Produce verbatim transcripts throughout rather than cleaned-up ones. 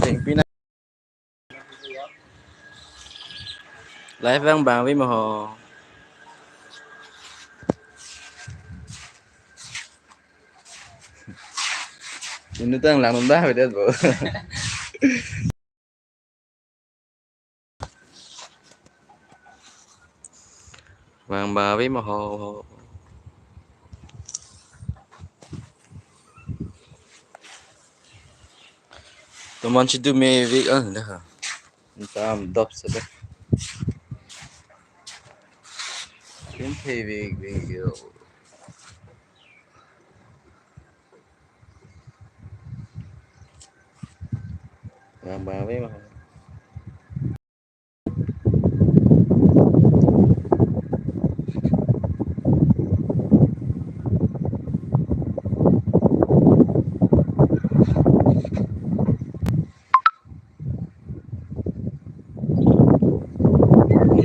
Thengpi na. Live vang bang vi mo ho. Inutang lang nunda vedet bo. Vang bang vi mo ho. Tomon si do me vik an da ha. Tam dop se da. Kim phe vik vik yo. Vang bang vi mo.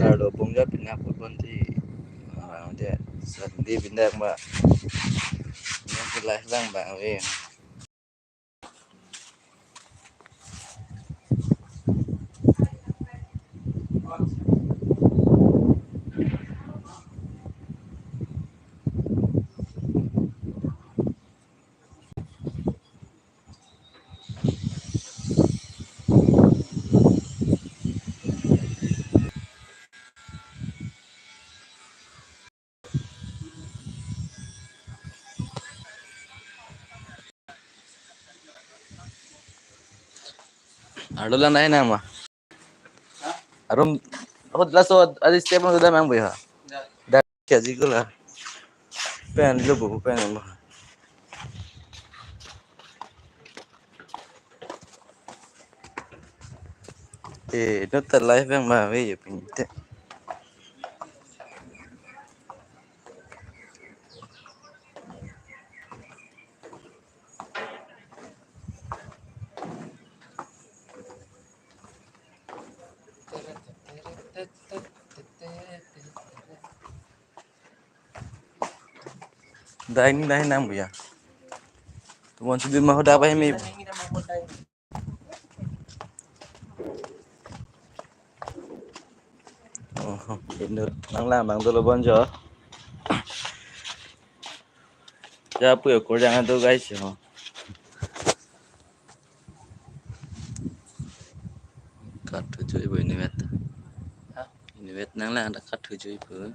Nardo bung ja pina put bon ti. Ah, dia sandi pindak ma. Ini live lang bang vi. Arlo lang nai nama. Arum, ahut laso adi step mo sudah mang boy ha. Dak kaji ko la. Pen lo bu pen mo. Eh, no ta live yang ma ve ya pinte. Dai ni dai nang buya. Tomon si dun ma hodak bai mi. Oh, inut nang lang bang dolo bonjo. Ja pu yo kurjang ado guys yo. Kat tujuh ibu ini wet. Hah? Ini wet nang lang ada kat tujuh ibu.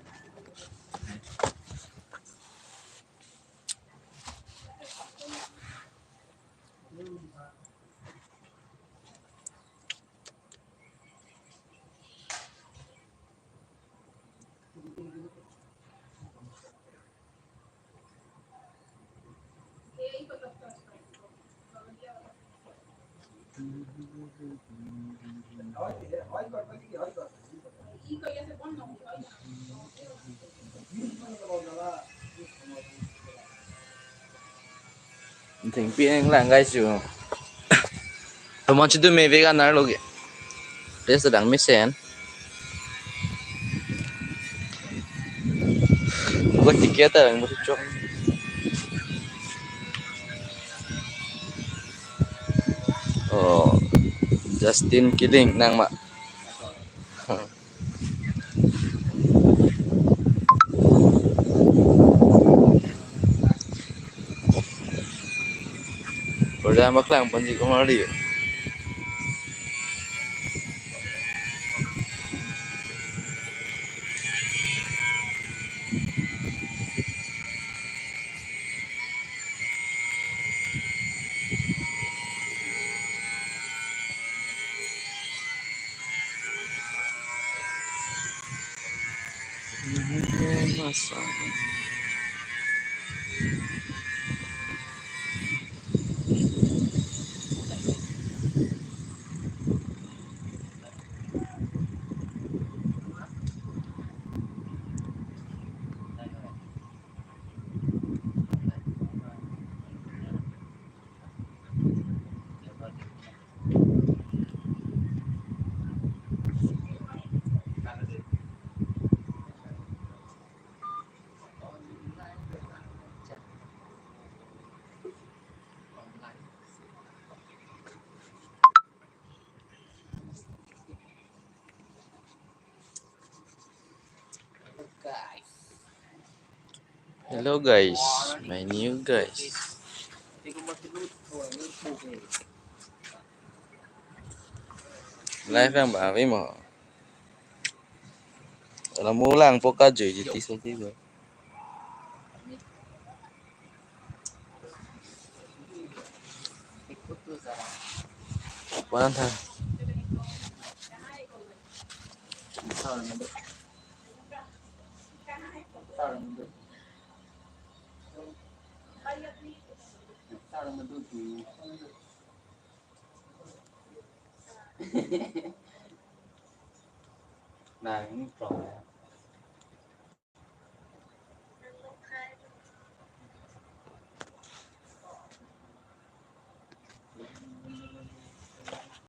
Thengpi ang lang guys yo. Tomon si do me vegan ar logi. Dia sedang mesen. Buat tiket ang buat cok. Oh, Justin Kiling nang ma. Program aklang panji kumari. Hello guys, my new guys. Live yang baru mo. Dalam ulang poka joy jiti soki bo. Kuan tha. Nah, ini problem.